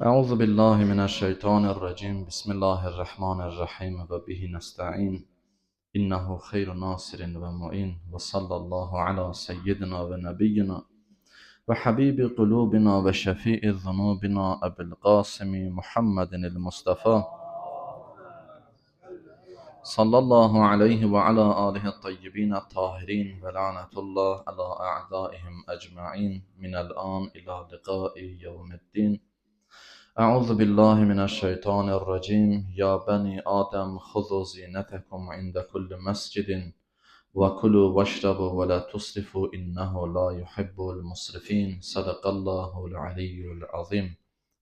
Euzu billahi mineşşeytanirracim. Bismillahirrahmanirrahim ve bihi nestaîn. İnnehu hayru nasirin ve muin ve sallallahu ala seyyidina ve nebiyyina ve habibi qulubina ve şefii zunubina Ebil Qasimi Muhammedin Mustafa sallallahu aleyhi ve ala alihi tayyibin tahirin ve lanetullah ala a'daihim ecmaîn minel an ila liqai yevmiddin. Euzu billahi mineşşeytanirracim. Ya beni Adem huzu zinetekum inde kulli mescidin ve kulu veşrabu ve la tusrifu innehu la yuhibbul musrifin. Sadakallahul aliyyul azim.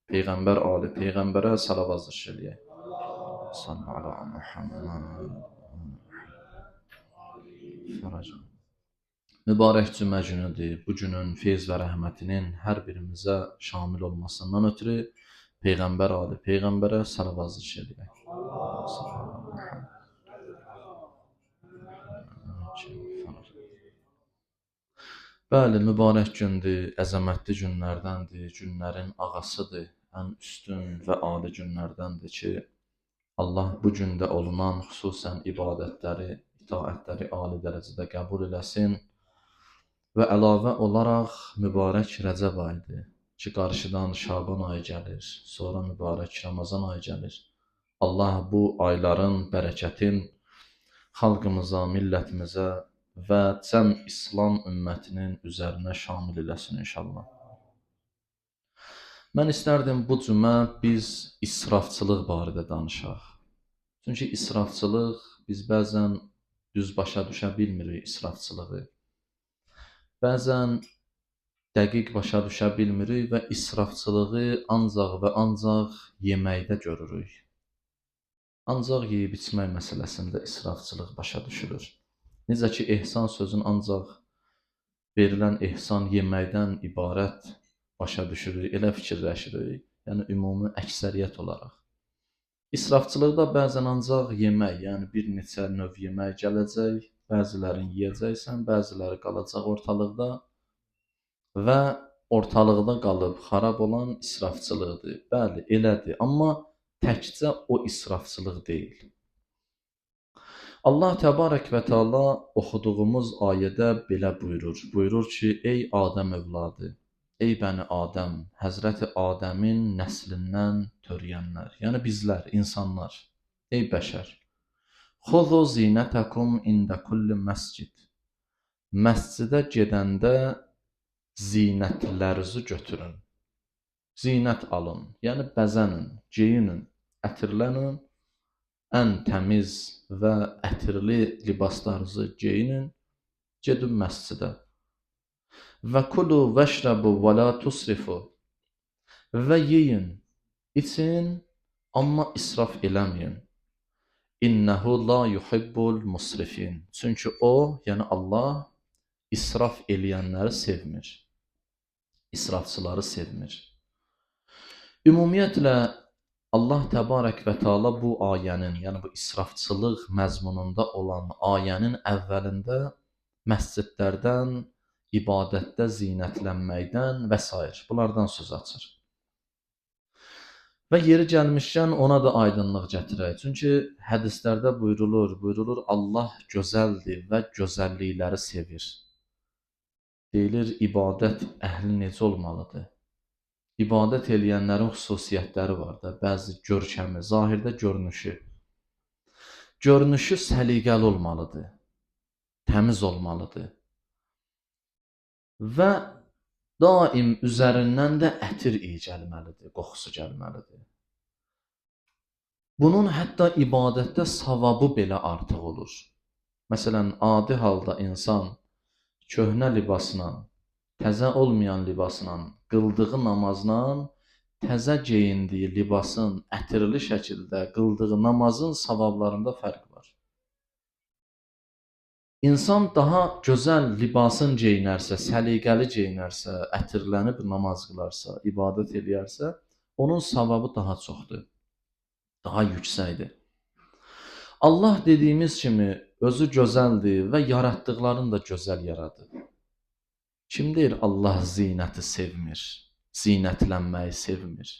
Peyğəmbər ali peyğəmbərə salavat zikr eləyək. Sallu ala Muhammed. Fərəc. Mübarək cümə günüdür. Bu günün feyz və rəhmətinin hər birimizə şamil olmasından ötürü Peyğəmbər ali peyğəmbərə salavat zikr eləyək. Sallu ala Muhammed. Bəli, mübarək gündür, əzəmətli günlərdəndir, günlərin ağasıdır, ən üstün və ali günlərdəndir ki, Allah bu gündə olunan xüsusən ibadətləri, itaətləri ali dərəcədə qəbul eləsin və əlavə olaraq mübarək Rəcəb ayıdır ki, qarşıdan Şaban ayı gəlir, sonra mübarək Ramazan ayı gəlir. Allah bu ayların bərəkətin xalqımıza, millətimizə və cəm İslam ümmətinin üzərinə şamil eləsin inşallah. Mən istərdim bu cümə biz israfçılıq barədə danışaq. Çünki israfçılıq, biz bəzən düz başa düşə bilmirik israfçılığı. Bəzən dəqiq başa düşə bilmirik və israfçılığı ancaq və ancaq yeməkdə görürük. Ancaq yeyib içmək məsələsində israfçılıq başa düşülür. Necə ki, ehsan sözün ancaq verilən ehsan yeməkdən ibarət başa düşürük, elə fikirləşirik, yəni ümumi əksəriyyət olaraq. İsrafçılıqda bəzən ancaq yemək, yəni bir neçə növ yemək gələcək, bəzilərini yeyəcəksən, bəziləri qalacaq ortalıqda və ortalıqda qalıb xarab olan israfçılıqdır. Bəli, elədir, amma təkcə o israfçılıq deyil. Allah Təbarək və Teala oxuduğumuz ayədə belə buyurur. Buyurur ki, ey Adəm övladı, ey bəni Adəm, Həzrəti Adəmin nəslindən törəyənlər, yəni bizlər, insanlar, ey bəşər. Xuzu zinətəkum ində kulli məscid. Məscidə gedəndə zinətlərinizi götürün. Zinət alın, yəni bəzənin, geyinin, ətirlənin, ən təmiz və ətirli libaslarınızı geyinin, gedin məscidə. Və kulu vəşrəbu və la tusrifu. Və yeyin, için, amma israf eləməyin. İnnehu la yuhibbul musrifin. Çünki o, yəni Allah israf eləyənləri sevmir. İsrafçıları sevmir. Ümumiyyətlə Allah Təbarək və Teala bu ayənin, yəni bu israfçılıq məzmununda olan ayənin əvvəlində məscidlərdən, ibadətdə zinətlənməkdən və sair bunlardan söz açır. Və yeri gəlmişkən ona da aydınlıq gətirək. Çünki hədislərdə buyurulur Allah gözəldir və gözəllikləri sevir. Deyilir, ibadət əhli necə olmalıdır? İbadət eləyənlərin xüsusiyyətləri var da, bəzi görkəmi, zahirdə görünüşü. Görünüşü səliqəli olmalıdır, təmiz olmalıdır. Və daim üzərindən də ətir iyi gəlməlidir, qoxusu gəlməlidir. Bunun hətta ibadətdə savabı belə artıq olur. Məsələn, adi halda insan köhnə libasla, təzə olmayan libasla, qıldığı namazla, təzə geyindiyi libasın ətirli şəkildə qıldığı namazın savablarında fərq var. İnsan daha gözəl libasın geyinərsə, səliqəli geyinərsə, ətirlənib namaz qılarsa, ibadət eləyərsə, onun savabı daha çoxdur, daha yüksəkdir. Allah dediyimiz kimi özü gözəldir və yaratdıqlarını da gözəl yaradıb. Kim deyir Allah zinəti sevmir, zinətlənməyi sevmir?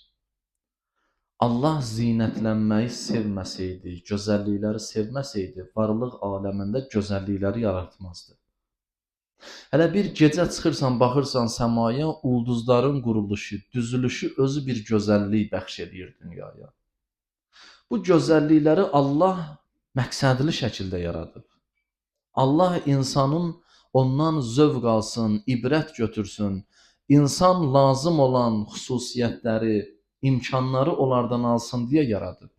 Allah zinətlənməyi sevməsəydi, gözəllikləri sevməsəydi, varlıq aləmində gözəllikləri yaratmazdı. Hələ bir gecə çıxırsan, baxırsan səmaya, ulduzların quruluşu, düzülüşü özü bir gözəllik bəxş eləyir dünyaya. Bu gözəllikləri Allah məqsədli şəkildə yaradıb. Allah insanın ondan zövq alsın, ibrət götürsün, insan lazım olan xüsusiyyətləri, imkanları onlardan alsın deyə yaradıb.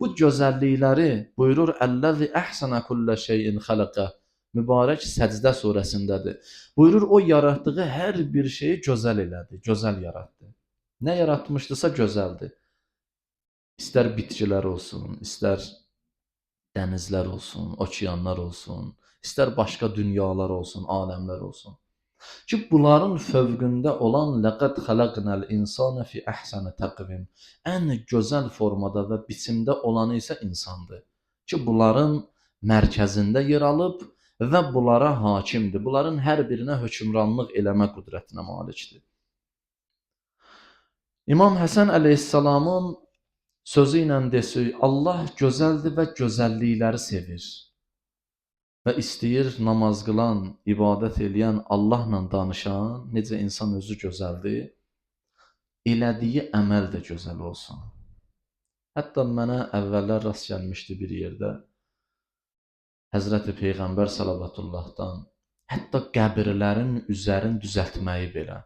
Bu gözəllikləri buyurur Əlləzi əhsənə kullə şeyin xələqə. Mübarək Səcdə surəsindədir. Buyurur o yaratdığı hər bir şeyi gözəl elədi, gözəl yaratdı. Nə yaratmışdısa gözəldir. İstər bitkilər olsun, istər dənizlər olsun, okeanlar olsun, istər başqa dünyalar olsun, aləmlər olsun. Ki bunların fövqündə olan ləqəd xələqnəl insana fi əhsəni təqvim. Ən gözəl formada və biçimdə olanı isə insandır. Ki bunların mərkəzində yer alıb və bunlara hakimdir. Bunların hər birinə hökmranlıq eləmə qüdrətinə malikdir. İmam Həsən əleyhissalamın sözü ilə desək, Allah gözəldir və gözəllikləri sevir. Və istəyir namaz qılan, ibadət eləyən, Allahla danışan, necə insan özü gözəldir, elədiyi əməl də gözəl olsun. Hətta mənə əvvəllər rast gəlmişdi bir yerdə, Həzrəti Peyğəmbər salavatullahdan, hətta qəbirlərin üzərini düzəltməyi belə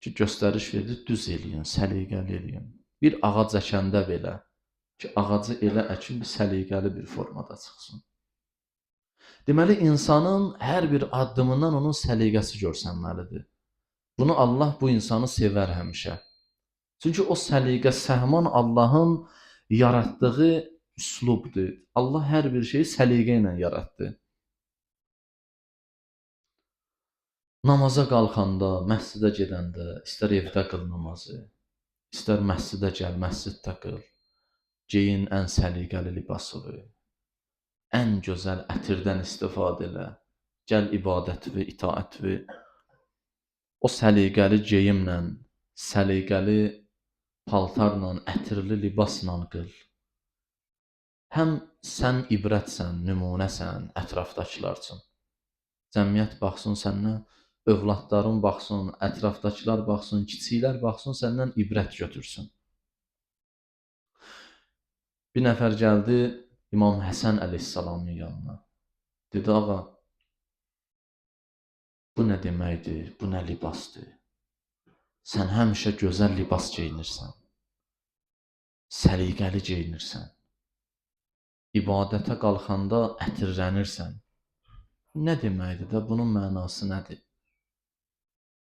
ki, göstəriş verdi, düz eləyin, səliqəli eləyin. Bir ağac əkəndə belə ki, ağacı elə əkin, bir səliqəli bir formada çıxsın. Deməli, insanın hər bir addımından onun səliqəsi görsənməlidir. Bunu Allah bu insanı sevər həmişə. Çünki o səliqə səhman Allahın yaratdığı üslubdur. Allah hər bir şeyi səliqə ilə yaratdı. Namaza qalxanda, məscidə gedəndə, istər evdə qıl namazı, istər məscidə gəl, məsciddə qıl. Geyin ən səliqəli libasını, ən gözəl ətirdən istifadə elə. Gəl ibadət və itaət və o səliqəli geyimlə, səliqəli paltarla, ətirli libasla qıl. Həm sən ibrətsən, nümunəsən ətrafdakılar üçün. Cəmiyyət baxsın səndən, övladların baxsın, ətrafdakılar baxsın, kiçiklər baxsın, səndən ibrət götürsün. Bir nəfər gəldi İmam Həsən əleyhissalamın yanına. Dedi, ağa, bu nə deməkdir, bu nə libasdır? Sən həmişə gözəl libas geyinirsən, səliqəli geyinirsən, ibadətə qalxanda ətirlənirsən. Nə deməkdir də, bunun mənası nədir?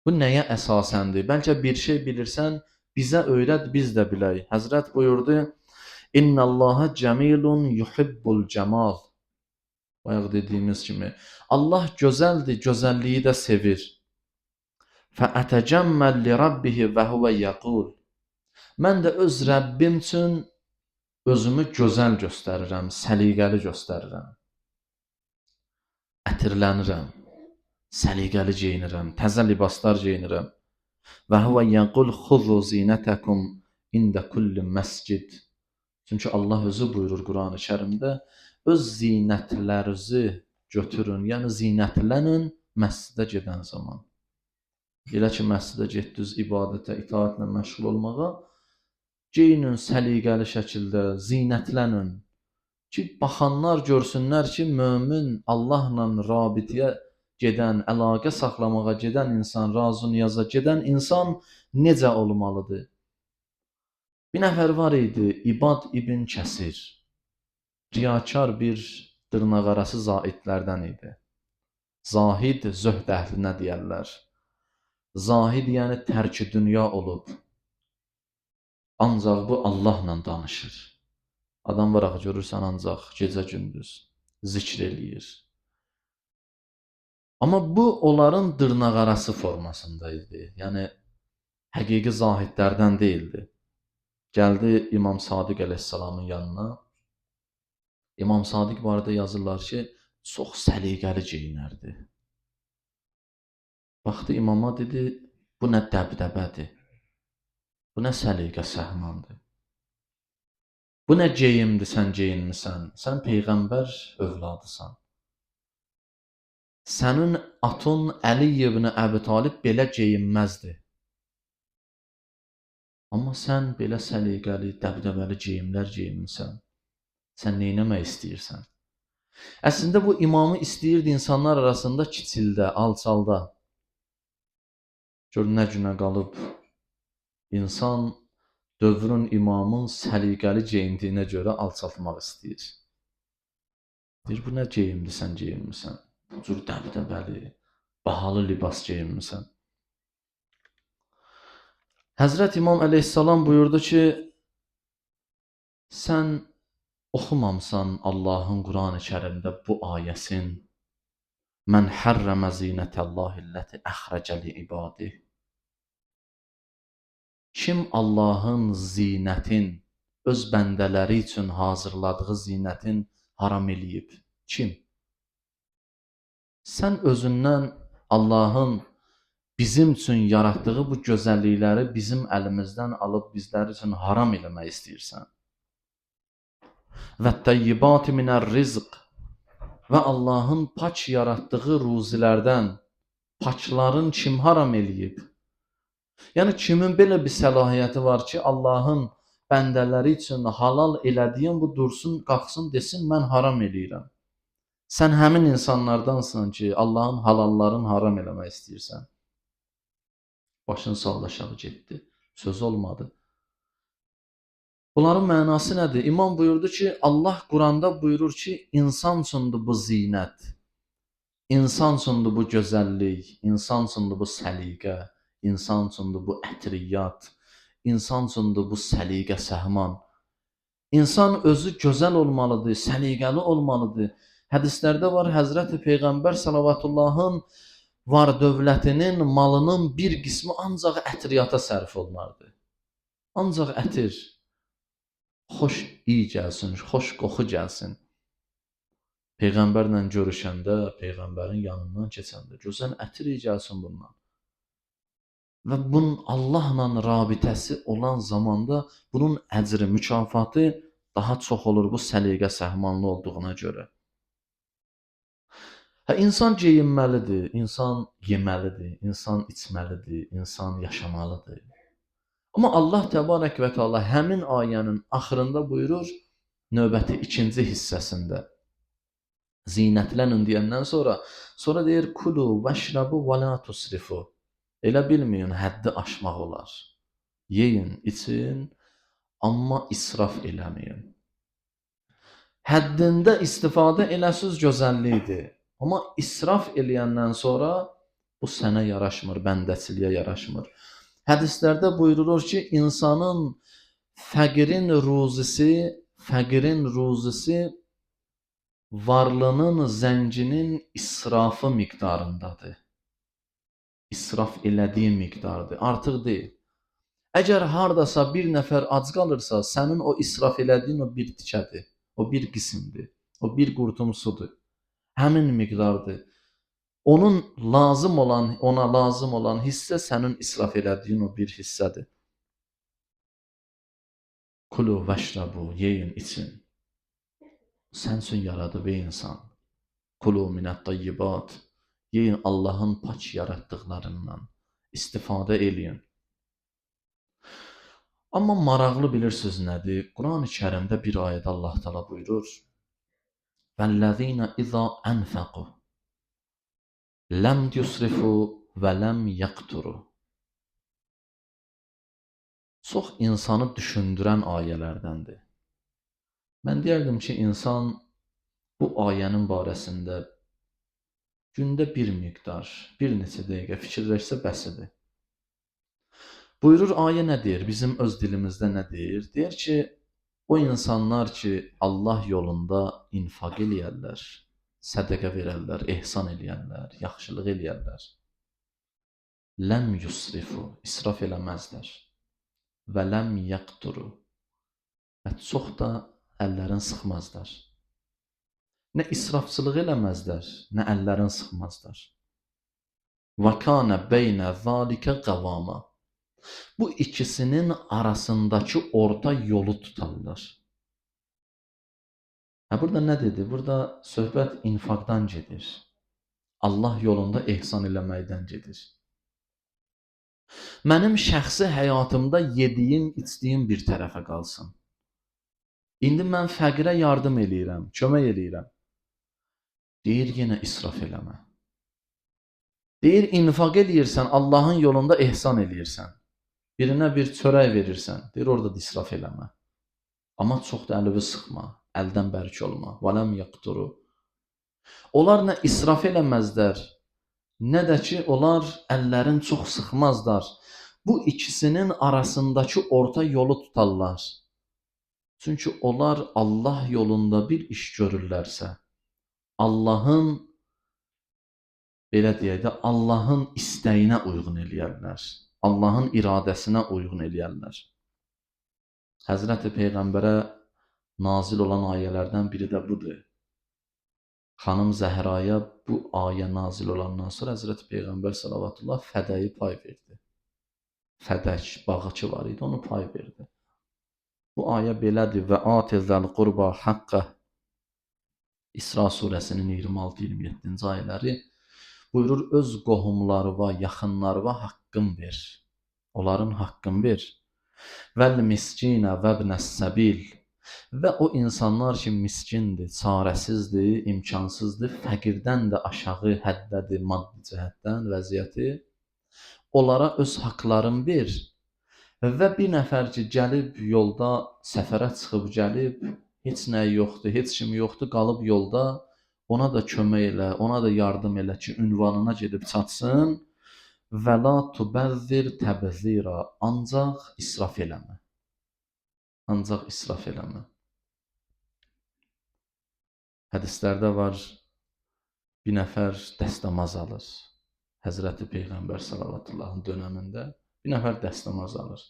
Bu nəyə əsasəndir? Bəlkə bir şey bilirsən, bizə öyrət, biz də bilək. Həzrət buyurdu, İnnallaha cəmilun yuhibbul cəmal. Bayaq dediyimiz kimi, Allah gözəldir, gözəlliyi də sevir. Fəətəcəmməl li rabbihi və huvə yəqul. Mən də öz Rəbbim üçün özümü gözəl göstərirəm, səliqəli göstərirəm. Ətirlənirəm, səliqəli geyinirəm, təzə libaslar geyinirəm. Və huvə yəqul xuzu zinətəkum ində kulli məscid. Çünki Allah özü buyurur Quran-ı Kərimdə, öz zinətlərinizi götürün, yəni zinətlənin məscidə gedən zaman. Elə ki, məscidə getdiniz ibadətə, itaətlə məşğul olmağa, geyinin səliqəli şəkildə, zinətlənin ki, baxanlar görsünlər ki, mömin Allahla rabitəyə gedən, əlaqə saxlamağa gedən insan, razı niyaza gedən insan necə olmalıdır? Bir nəfər var idi, İbad ibn Kəsir. Riyakar bir dırnaqarası zahidlərdən idi. Zahid zöhd əhlinə deyərlər. Zahid yəni tərk-i dünya olub. Ancaq bu Allahla danışır. Adam var axı, görürsən ancaq gecə-gündüz zikr eləyir. Amma bu onların dırnaqarası formasında idi. Yəni həqiqi zahidlərdən deyildi. Gəldi İmam Sadiq əleyhissalamın yanına. İmam Sadiq barədə yazırlar ki, çox səliqəli geyinərdi. Baxdı imama, dedi, bu nə dəbdəbədir, Bu nə səliqə səhmandır? Bu nə geyimdir sən geyinmisən? Sən peyğəmbər övladısan. Sənin atın Əli ibn Əbi Talib belə geyinməzdi. Amma sən belə səliqəli, dəbdəbəli geyimlər geyinmisən. Sən nə etmək istəyirsən? Əslində bu imamı istəyirdi insanlar arasında kiçildə, alçalda. Gör nə günə qalıb insan dövrün imamın səliqəli geyindiyinə görə alçaltmaq istəyir. Deyir, bu nə geyimdir sən geyinmisən? Bu cür dəbdəbəli, bahalı libas geyinmisən. Həzrət İmam əleyhissalam buyurdu ki, sən oxumamısan Allahın Quran-ı Kərimdə bu ayəsin. Mən hərrəmə zinətəllahilləti əxrəcə li ibadih. Kim Allahın zinətin, öz bəndələri üçün hazırladığı zinətin haram eləyib? Kim? Sən özündən Allahın bizim üçün yaratdığı bu gözəllikləri bizim əlimizdən alıb bizlər üçün haram eləmək istəyirsən. Və təyyibati minər rizq və Allahın pak yaratdığı ruzilərdən pakların kim haram eləyib? Yəni kimin belə bir səlahiyyəti var ki, Allahın bəndələri üçün halal elədiyin bu dursun, qalxsın, desin mən haram eləyirəm. Sən həmin insanlardansan ki, Allahın halallarını haram eləmək istəyirsən. Başını saldı aşağı getdi. Söz olmadı. Bunların mənası nədir? İmam buyurdu ki, Allah Quranda buyurur ki, insan üçündür bu zinət, insan üçündür bu gözəllik, insan üçündür bu səliqə, insan üçündür bu ətriyyat, insan üçündür bu səliqə səhman. İnsan özü gözəl olmalıdır, səliqəli olmalıdır. Hədislərdə var, Həzrəti Peyğəmbər salavatullahın var dövlətinin, malının bir qismi ancaq ətriyyata sərf olunardı. Ancaq ətir, xoş iyi gəlsin, xoş qoxu gəlsin. Peyğəmbərlə görüşəndə, Peyğəmbərin yanından keçəndə gözəl ətir iyi gəlsin bundan. Və bunun Allahla rabitəsi olan zamanda bunun əcri, mükafatı daha çox olur bu səliqə səhmanlı olduğuna görə. Hə, insan geyinməlidir, insan yeməlidir, insan içməlidir, insan yaşamalıdır. Amma Allah Təbarək və Teala həmin ayənin axırında buyurur, növbəti ikinci hissəsində zinətlənin deyəndən sonra deyir kulu vəşrabu və la tusrifu. Elə bilməyin, həddi aşmaq olar. Yeyin, için, amma israf eləməyin. Həddində istifadə eləsiz gözəllikdir. Amma israf eləyəndən sonra bu sənə yaraşmır, bəndəçiliyə yaraşmır. Hədislərdə buyurulur ki, insanın fəqirin ruzisi varlının, zənginin israfı miqdarındadır. İsraf elədiyi miqdardır, artıq deyil. Əgər hardasa bir nəfər ac qalırsa, sənin o israf elədiyin o bir tikədir, o bir qismdir, o bir qurtum sudur. Həmin miqdardır. Onun lazım olan, ona lazım olan hissə sənin israf elədiyin o bir hissədir. Kulu vəşrabu, yeyin, için. Sən üçün yaradıb ey insan. Kulu minət tayyibat. Yeyin Allahın pak yaratdıqlarından. İstifadə eləyin. Amma maraqlı bilirsiniz nədir? Quran-ı Kərimdə bir ayədə Allah Teala buyurur: "Vəllezina iza anfaqu ləm yusrifu və ləm yaqturu." Çox insanı düşündürən ayələrdəndir. Mən deyərdim ki, insan bu ayənin barəsində gündə bir miqdar, bir neçə dəqiqə fikirləşsə bəsidir. Buyurur, ayə nə deyir? Bizim öz dilimizdə nə deyir? Deyir ki, o insanlar ki, Allah yolunda infaq eləyərlər, sədəqə verərlər, ehsan eləyərlər, yaxşılıq eləyərlər. Ləm yusrifu, israf eləməzlər. Və ləm yaqturu, və çox da əllərini sıxmazlar. Nə israfçılıq eləməzlər, nə əllərini sıxmazlar. Və kana beynə zalika qavama. Bu ikisinin arasındakı orta yolu tutarlar. Hə, burada nə dedi? Burada söhbət infaqdan gedir. Allah yolunda ehsan eləməkdən gedir. Mənim şəxsi həyatımda yediyim, içdiyim bir tərəfə qalsın. İndi mən fəqirə yardım eləyirəm, kömək eləyirəm. Deyir, yenə israf eləmə. Deyir, infaq eləyirsən, Allahın yolunda ehsan eləyirsən. Birinə bir çörək verirsən, deyir, orada da israf eləmə. Amma çox da əlini sıxma, əldən bərk olma. Vələm yaqturu. Onlar nə israf eləməzlər, nə də ki, onlar əllərin çox sıxmazlar. Bu ikisinin arasındakı orta yolu tutarlar. Çünki onlar Allah yolunda bir iş görürlərsə, Allahın, belə deyək də, Allahın istəyinə uyğun eləyərlər. Allahın iradəsinə uyğun eləyərlər. Həzrəti Peyğəmbərə nazil olan ayələrdən biri də budur. Xanım Zəhraya bu ayə nazil olandan sonra Həzrəti Peyğəmbər salavatullah Fədəyi pay verdi. Fədək bağçı var idi, onu pay verdi. Bu ayə belədir: və atizəl qurba haqqə. İsra surəsinin 26-27-ci ayələri buyurur, öz qohumlarına, yaxınlarına haqqın ver. Onların haqqını ver. Vəl miskinə və ibnəs səbil. Və o insanlar ki, miskindir, çarəsizdir, imkansızdır, fəqirdən də aşağı həddədir maddi cəhətdən vəziyyəti, onlara öz haqlarını ver. Və bir nəfər ki, gəlib yolda, səfərə çıxıb gəlib, heç nəyi yoxdur, heç kimi yoxdur, qalıb yolda, ona da kömək elə, ona da yardım elə ki, ünvanına gedib çatsın. Və la tubəzzir təbzira, ancaq israf eləmə. Ancaq israf eləmə. Hədislərdə var, bir nəfər dəstəmaz alır. Həzrəti Peyğəmbər salavatullahın dönəmində bir nəfər dəstəmaz alır.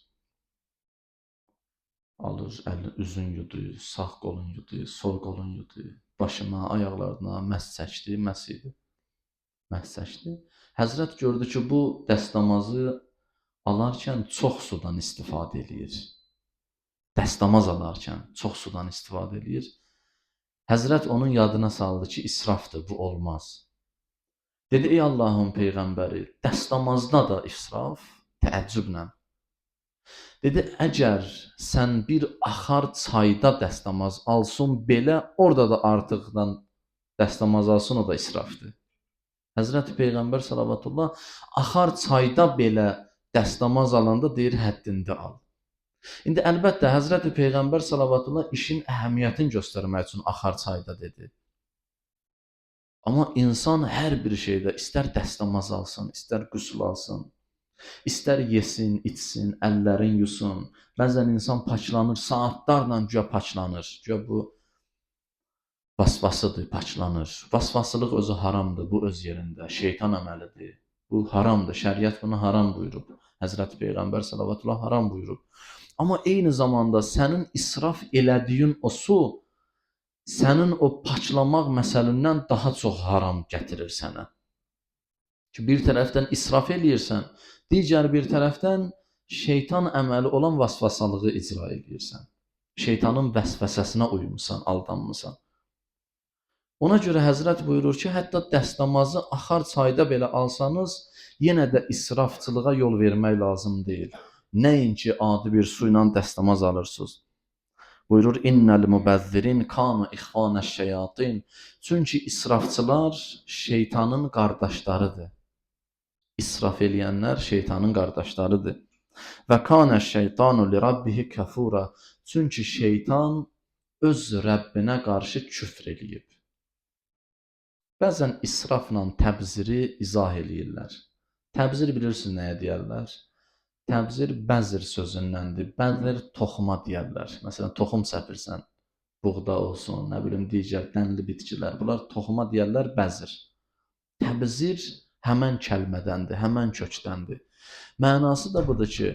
Alır, əli üzün yudu, sağ qolun yudu, sol qolun yudu, başına, ayaqlarına məs çəkdi, məs idi. Məs çəkdi. Həzrət gördü ki, bu dəstəmazı alarkən çox sudan istifadə eləyir. Dəstəmaz alarkən çox sudan istifadə eləyir. Həzrət onun yadına saldı ki, israfdır, bu olmaz. Dedi, ey Allahın Peyğəmbəri, dəstəmazda da israf, təəccüblə. Dedi, əgər sən bir axar çayda dəstəmaz alsın, belə orada da artıqdan dəstəmaz alsın, o da israfdır. Həzrəti Peyğəmbər salavatullah axar çayda belə dəstəmaz alanda deyir, həddində al. İndi əlbəttə Həzrəti Peyğəmbər salavatullah işin əhəmiyyətini göstərmək üçün axar çayda dedi. Amma insan hər bir şeydə istər dəstəmaz alsın, istər qüsl alsın, istər yesin, içsin, əllərin yusun. Bəzən insan paçlanır, saatlarla güya paçlanır. Güya bu vasvasıdır, paçlanır. Vasvasılıq özü haramdır, bu öz yerində, şeytan əməlidir. Bu haramdır, şəriət bunu haram buyurub. Həzrəti Peyğəmbər salavatullah haram buyurub. Amma eyni zamanda sənin israf elədiyin o su, sənin o paçlamaq məsələndən daha çox haram gətirir sənə. Ki, bir tərəfdən israf eləyirsən, digər bir tərəfdən şeytan əməli olan vasvasalığı icra eləyirsən. Şeytanın vəsvəsəsinə uymusan, aldanmısan. Ona görə Həzrət buyurur ki, hətta dəstəmazı axar çayda belə alsanız, yenə də israfçılığa yol vermək lazım deyil. Nəinki adi bir su ilə dəstəmaz alırsınız. Buyurur, innəl mübəzzirin kanu ixvanəş şeyatin. Çünki israfçılar şeytanın qardaşlarıdır. İsraf eləyənlər şeytanın qardaşlarıdır. Və kanə şeytanu li rabbihi kəfura. Çünki şeytan öz Rəbbinə qarşı küfr eləyib. Bəzən israfla təbziri izah eləyirlər. Təbzir bilirsiniz nəyə deyərlər? Təbzir bəzir sözündəndir. Bəzir toxuma deyərlər. Məsələn, toxum səpirsən, buğda olsun, nə bilim, digər dənli bitkilər. Bunlar toxuma deyərlər bəzir. Təbzir həmən kəlmədəndir, həmən kökdəndir. Mənası da budur ki,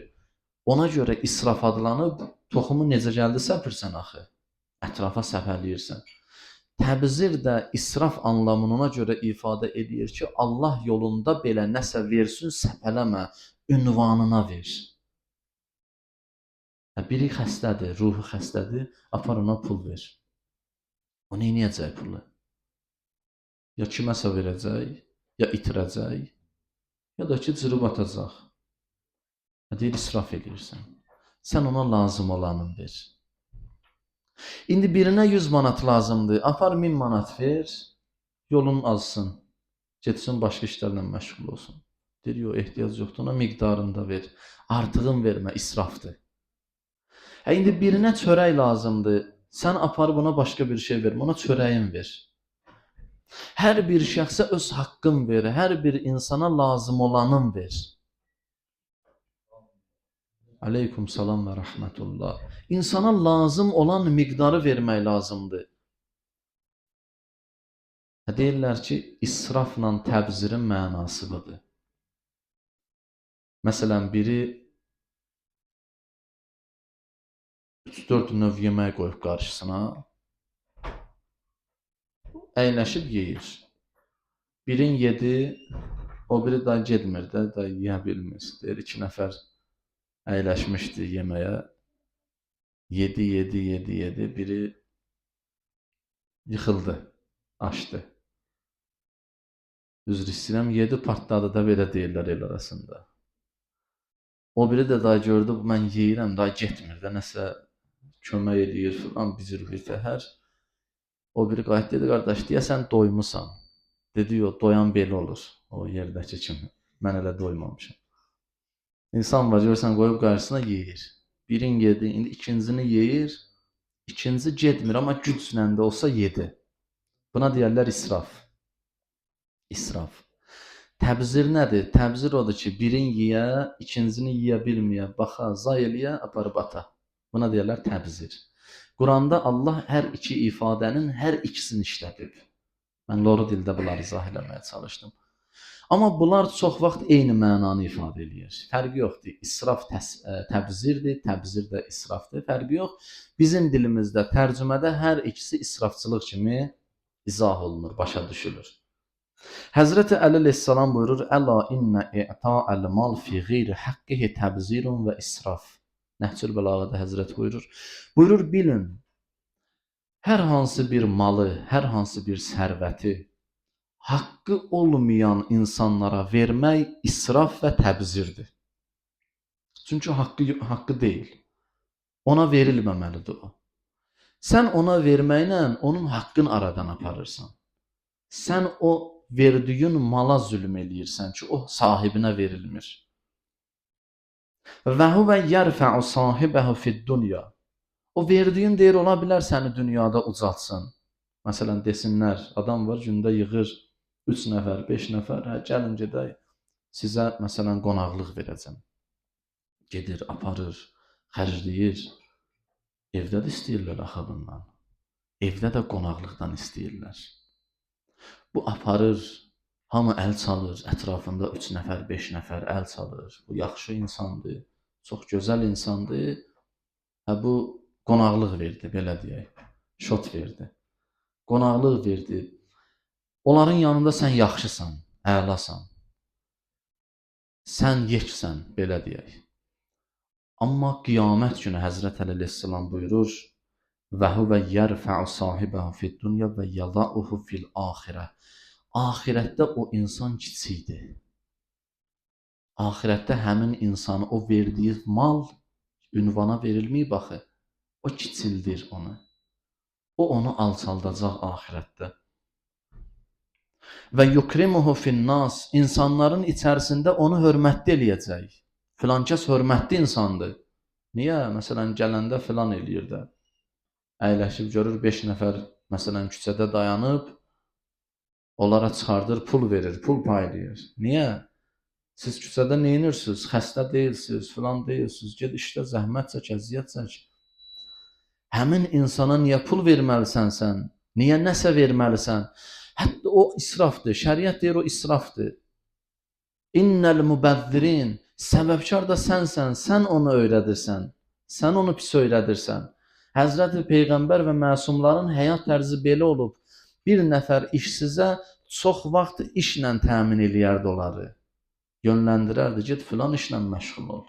ona görə israf adlanıb, toxumu necə gəldi səpirsən axı, ətrafa səpələyirsən. Təbzir də israf anlamını ona görə ifadə edir ki, Allah yolunda belə nəsə versin, səpələmə, ünvanına ver. Hə, biri xəstədir, ruhu xəstədir, apar ona pul ver. O nə eləyəcək pulu? Ya kiməsə verəcək, ya itirəcək, ya da ki, cırıb atacaq. Hə, deyir, israf eləyirsən. Sən ona lazım olanın ver. İndi birinə 100 manat lazımdır, apar 1000 manat ver, yolun azsın, getsin başqa işlərlə məşğul olsun. Deyir, yox, ehtiyac yoxdur, ona miqdarında ver. Artığın vermə, israfdır. Hə, indi birinə çörək lazımdır, sən aparıb ona başqa bir şey vermə, ona çörəyin ver. Hər bir şəxsə öz haqqın ver, hər bir insana lazım olanın ver. Aleykum salam və rəhmətullah. İnsana lazım olan miqdarı vermək lazımdır. Hə, deyirlər ki, israfla təbzirin mənası budur. Məsələn, biri 3-4 növ yemək qoyub qarşısına, əyləşib yeyir. Birin yedi, o biri da getmir də, da yeyə bilmir. Deyir, 2 nəfər əyləşmişdi yeməyə. Yedi, yedi, yedi, yedi. Biri yıxıldı, açdı. Üzr istəyirəm, yedi partladı da, belə deyirlər el arasında. O biri də daha gördü, mən yeyirəm, daha getmir də, nəsə kömək eləyir filan, bicir bir təhər. O biri qayıtdı, dedi, qardaş, deyəsən doymusan. Dedi, yox, doyan belə olur, o yerdəki kimi. Mən elə doymamışam. İnsan var, görürsən, qoyub qarşısına yeyir. Birin yedi, indi ikincini yeyir, ikinci getmir, amma güclə də olsa yedi. Buna deyərlər israf. İsraf. Təbzir nədir? Təbzir odur ki, birin yeyə, ikincini yeyə bilməyə, baxa, zay eləyə, aparıb ata. Buna deyərlər təbzir. Quranda Allah hər iki ifadənin hər ikisini işlədib. Mən loru dildə bunları izah eləməyə çalışdım. Amma bunlar çox vaxt eyni mənanı ifadə eləyir. Fərqi yoxdur. İsraf təbzirdir, təbzir də israfdır. Fərqi yox. Bizim dilimizdə, tərcümədə hər ikisi israfçılıq kimi izah olunur, başa düşülür. Həzrəti Əli əleyhissalam buyurur: "Əla innə i'ta'əl mal fi qeyri haqqihi təbzirun və israf." Nəhcül Bəlağədə Həzrət buyurur. Buyurur, bilin, hər hansı bir malı, hər hansı bir sərvəti haqqı olmayan insanlara vermək israf və təbzirdir. Çünki haqqı deyil. Ona verilməməlidir o. Sən ona verməklə onun haqqını aradan aparırsan. Sən o verdiyin mala zülm eləyirsən ki, o sahibinə verilmir. Və huvə yərfə'u sahibəhu fid-dunya. O verdiyin deyir, ola bilər səni dünyada ucaltsın. Məsələn, desinlər, adam var, gündə yığır 3 nəfər, 5 nəfər, hə, gəlin gedək, sizə məsələn qonaqlıq verəcəm. Gedir, aparır, xərcləyir. Evdə də istəyirlər axı bundan. Evdə də qonaqlıqdan istəyirlər. Bu aparır, hamı əl çalır, ətrafında 3 nəfər, 5 nəfər əl çalır. Bu yaxşı insandır, çox gözəl insandır. Hə, bu qonaqlıq verdi, belə deyək. Şot verdi. Qonaqlıq verdi. Onların yanında sən yaxşısan, əlasan. Sən yeksən, belə deyək. Amma qiyamət günü Həzrət Əli əleyhissalam buyurur: "Və huvə yərfə'u sahibəhu fid-dunya və yada'uhu fil-axirə." Axirətdə o insan kiçikdir. Axirətdə həmin insanı o verdiyi mal ünvana verilməyib axı. O kiçildir onu. O onu alçaldacaq axirətdə. Və yukrimuhu fin-nas, insanların içərisində onu hörmətli eləyəcək. Filan kəs hörmətli insandır. Niyə? Məsələn, gələndə filan eləyir də. Əyləşib görür 5 nəfər məsələn küçədə dayanıb, onlara çıxardır, pul verir, pul paylayır. Niyə? Siz küçədə nə edirsiniz? Xəstə deyilsiniz, filan deyilsiniz. Get işlə, zəhmət çək, əziyyət çək. Həmin insana niyə pul verməlisən sən? Niyə nəsə verməlisən? Hətta o israfdır. Şəriət deyir o israfdır. İnnəl mübəzzirin. Səbəbkar da sənsən, sən onu öyrədirsən. Sən onu pis öyrədirsən. Həzrəti Peyğəmbər və məsumların həyat tərzi belə olub. Bir nəfər işsizə çox vaxt işlə təmin eləyərdi onları. Yönləndirərdi, get filan işlə məşğul ol.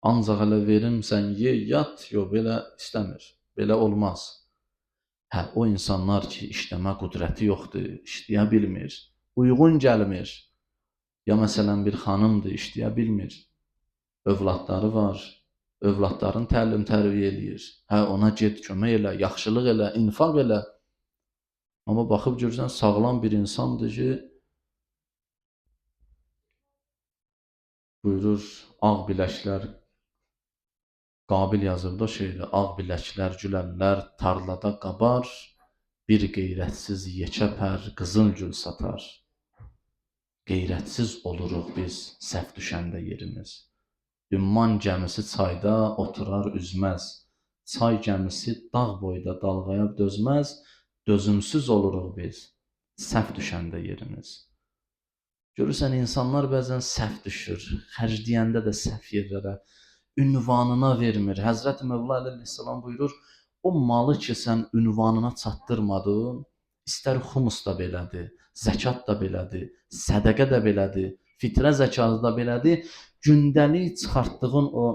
Ancaq elə verim, sən ye, yat, yox, belə istəmir. Belə olmaz. Hə, o insanlar ki, işləmə qüdrəti yoxdur, işləyə bilmir, uyğun gəlmir. Ya məsələn, bir xanımdır, işləyə bilmir. Övladları var, övladlarını təlim tərbiyə eləyir. Hə, ona get, kömək elə, yaxşılıq elə, infaq elə. Amma baxıb görürsən, sağlam bir insandır ki, buyurur, ağ biləklər, Qabil yazıb da şeiri, ağ biləklər, güləllər tarlada qabar, bir qeyrətsiz yekə pər, qızıl gül satar. Qeyrətsiz oluruq biz səhv düşəndə yerimiz. Ümman gəmisi çayda oturar üzməz, çay gəmisi dağ boyda dalğaya dözməz, dözümsüz oluruq biz səhv düşəndə yerimiz. Görürsən, insanlar bəzən səhv düşür, xərcləyəndə də səhv yerlərə, ünvanına vermir. Həzrəti Mövla əleyhissalam buyurur, o malı ki, sən ünvanına çatdırmadın, istər xumus da belədir, zəkat da belədir, sədəqə də belədir, fitrə zəkatı da belədir, gündəlik çıxartdığın o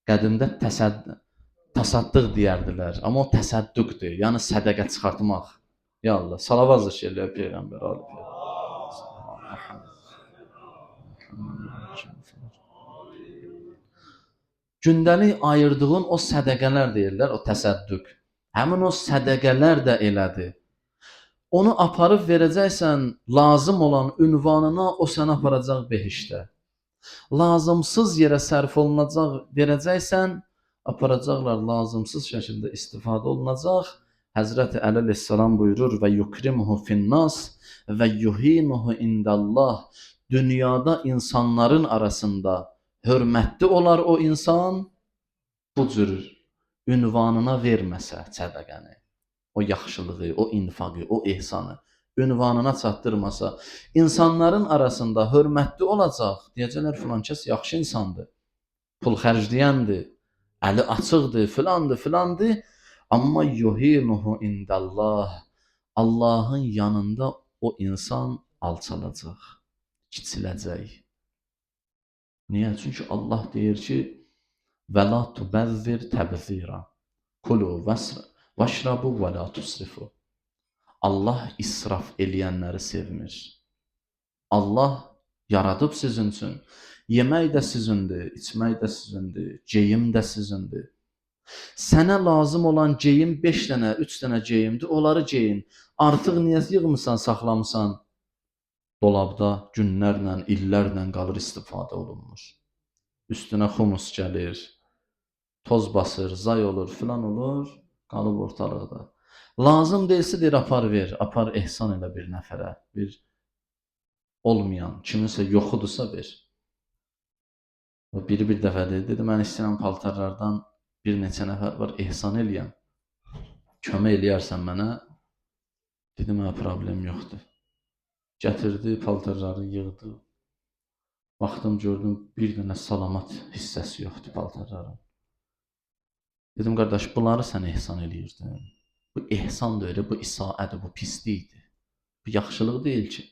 qədimdə təsaddıq deyərdilər, amma o təsəddüqdür, yəni sədəqə çıxartmaq. Ya Allah, salavat zikr eləyər Peyğəmbər ali. Gündəlik ayırdığın o sədəqələr deyirlər, o təsəddüq. Həmin o sədəqələr də elədir. Onu aparıb verəcəksən lazım olan ünvanına, o səni aparacaq behişdə. Lazımsız yerə sərf olunacaq verəcəksən, aparacaqlar lazımsız şəkildə istifadə olunacaq. Həzrəti Əli əleyhissalam buyurur, və yukrimuhu finnas və yuhinuhu indəllah. Dünyada insanların arasında hörmətli olar o insan, bu cür ünvanına verməsə sədəqəni, o yaxşılığı, o infaqı, o ehsanı ünvanına çatdırmasa, insanların arasında hörmətli olacaq. Deyəcəklər, filan kəs yaxşı insandır, pul xərcləyəndir, əli açıqdır, filandır, filandır. Amma yuhinuhu indəllah, Allahın yanında o insan alçalacaq, kiçiləcək. Niyə? Çünki Allah deyir ki, və la tubəzzir təbzira, kulu vəşrabu və la tusrifu. Allah israf eləyənləri sevmir. Allah yaradıb sizin üçün. Yemək də sizindir, içmək də sizindir, geyim də sizindir. Sənə lazım olan geyim 5 dənə, 3 dənə geyimdir, onları geyin. Artıq niyə yığmısan, saxlamısan? Dolabda günlərlə, illərlə qalır, istifadə olunmur. Üstünə xumus gəlir, toz basır, zay olur, filan olur, qalıb ortalıqda. Lazım deyilsə deyir, apar ver, apar ehsan elə bir nəfərə, bir olmayan, kiminsə yoxudursa ver. Biri bir dəfə dedi, dedi, mən istəyirəm paltarlardan bir neçə nəfər var, ehsan eləyəm. Kömək eləyərsən mənə, dedim, hə, problem yoxdur. Gətirdi, paltarları yığdı. Baxdım, gördüm, bir dənə salamat hissəsi yoxdur paltarların. Dedim, qardaş, bunları sən ehsan eləyirdin. Bu ehsan deyil, bu isaədir, bu pislikdir. Bu yaxşılıq deyil ki.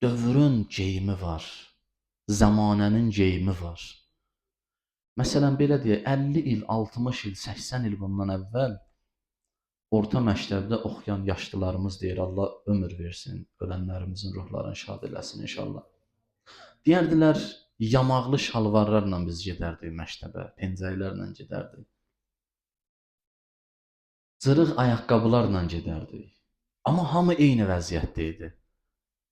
Dövrün geyimi var, zəmanənin geyimi var. Məsələn, belə deyək, 50 il, 60 il, 80 il bundan əvvəl orta məktəbdə oxuyan yaşlılarımız deyir, Allah ömür versin, ölənlərimizin ruhlarını şad eləsin inşallah. Deyərdilər, yamaqlı şalvarlarla biz gedərdik məktəbə, pencəklərlə gedərdik. Cırıq ayaqqabılarla gedərdik. Amma hamı eyni vəziyyətdə idi.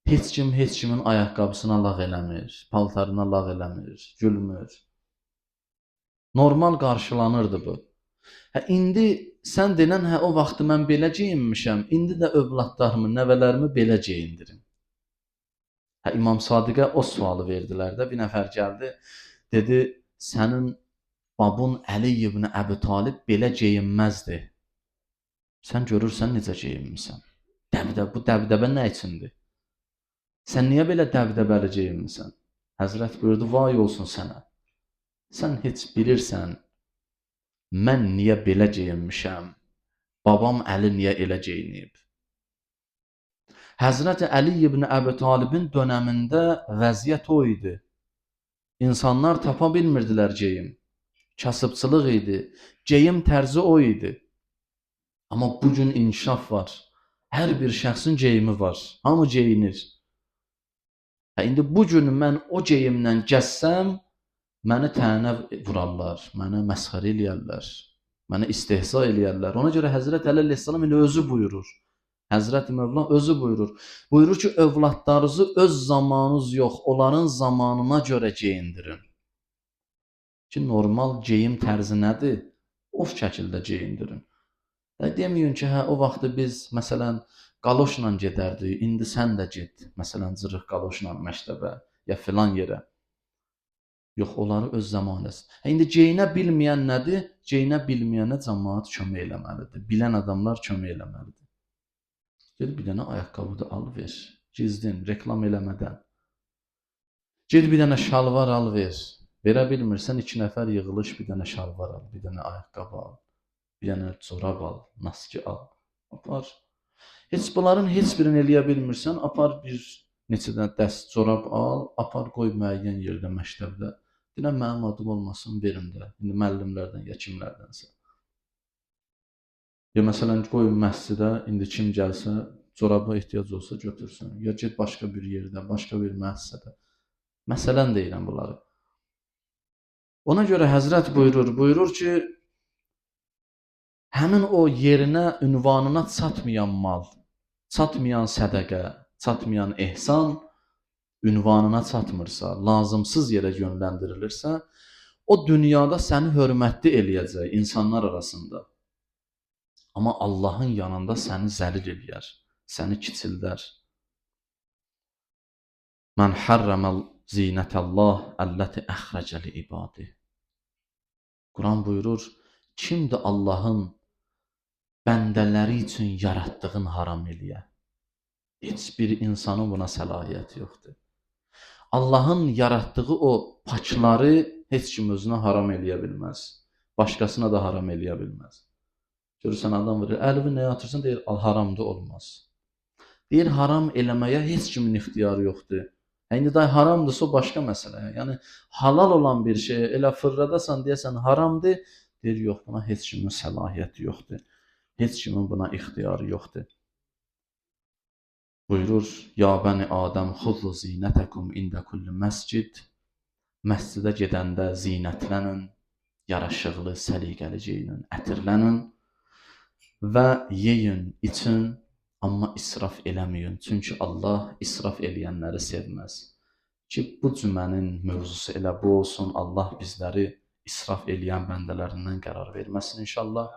Heç kim heç kimin ayaqqabısına lağ eləmir, paltarına lağ eləmir, gülmür. Normal qarşılanırdı bu. Hə, indi sən denən, hə, o vaxtı mən belə geyinmişəm, indi də övladlarımı, nəvələrimi belə geyindirim. Hə, İmam Sadiqə o sualı verdilər də, bir nəfər gəldi, dedi, sənin babun Əli ibn Əbi Talib belə geyinməzdi. Sən görürsən necə geyinmisən. Dəbdəbə, bu dəbdəbə nə üçündür? Sən niyə belə dəbdəbəli geyinmisən? Həzrət buyurdu, vay olsun sənə. Sən heç bilirsən, mən niyə belə geyinmişəm? Babam Əli niyə elə geyinib? Həzrəti Əli ibn Əbi Talibin dönəmində vəziyyət o idi. İnsanlar tapa bilmirdilər geyim. Kasıbçılıq idi. Geyim tərzi o idi. Amma bu gün inkişaf var. Hər bir şəxsin geyimi var. Hamı geyinir. İndi bu gün mən o geyimlə gəzsəm, məni tənə vurarlar, mənə məsxərə eləyərlər, mənə istehza eləyərlər. Ona görə Həzrət Əli əleyhissalam elə özü buyurur. Həzrət Mövla özü buyurur. Buyurur ki, övladlarınızı öz zamanınız yox, onların zamanına görə geyindirin. Ki, normal geyim tərzi nədir? O şəkildə geyindirin. Deməyin ki, hə, o vaxtı biz, məsələn, qaloşla gedərdik, indi sən də get, məsələn, cırıq qaloşla məktəbə ya filan yerə. Yox, onları öz zamanəsi. İndi geyinə bilməyən nədir? Geyinə bilməyənə cəmaət kömək eləməlidir. Bilən adamlar kömək eləməlidir. Ged bir dənə ayaqqabı da al ver. Gizlin, reklam eləmədən. Ged bir dənə şalvar al ver. Verə bilmirsən, 2 nəfər yığılış bir dənə şalvar al, bir dənə ayaqqabı al, bir dənə corab al, naski al. Apar. Heç bunların heç birini eləyə bilmirsən, apar bir neçə dənə dəst corab al, apar qoy müəyyən yerdə, məktəbdə. Deyirəm, mənim adım olmasın, verin də. İndi müəllimlərdən ya kimlərdənsə. Ya məsələn, qoyun məscidə, indi kim gəlsə, coraba ehtiyac olsa götürsün. Ya get başqa bir yerdə, başqa bir müəssisədə. Məsələn deyirəm bunları. Ona görə Həzrət buyurur, ki, həmin o yerinə, ünvanına çatmayan mal, çatmayan sədəqə, çatmayan ehsan ünvanına çatmırsa, lazımsız yerə yönləndirilirsə, o dünyada səni hörmətli eləyəcək insanlar arasında. Amma Allahın yanında səni zəlil eləyər, səni kiçildər. Mən hərrəmə zinətəllah əlləti əxrəcə li ibadi. Quran buyurur, kimdir Allahın bəndələri üçün yaratdığını haram eləyə? Heç bir insanın buna səlahiyyəti yoxdur. Allahın yaratdığı o pakları heç kim özünə haram eləyə bilməz. Başqasına da haram eləyə bilməz. Görürsən, adam verir, əlini nəyə atırsan, deyir, haramdır, olmaz. Deyir, haram eləməyə heç kimin ixtiyarı yoxdur. İndi day haramdırsa, o başqa məsələ. Yəni, halal olan bir şeyə elə fırladasan, deyəsən, haramdır, deyir, yox, buna heç kimin səlahiyyəti yoxdur. Heç kimin buna ixtiyarı yoxdur. Buyurur, ya bəni Adəm, xuzu zinətəkum ində kulli məscid. Məscidə gedəndə zinətlənin, yaraşıqlı, səliqəli geyinin, ətirlənin və yeyin, için, amma israf eləməyin. Çünki Allah israf eləyənləri sevməz. Ki, bu cümənin mövzusu elə bu olsun. Allah bizləri israf eləyən bəndələrindən qərar verməsin inşallah.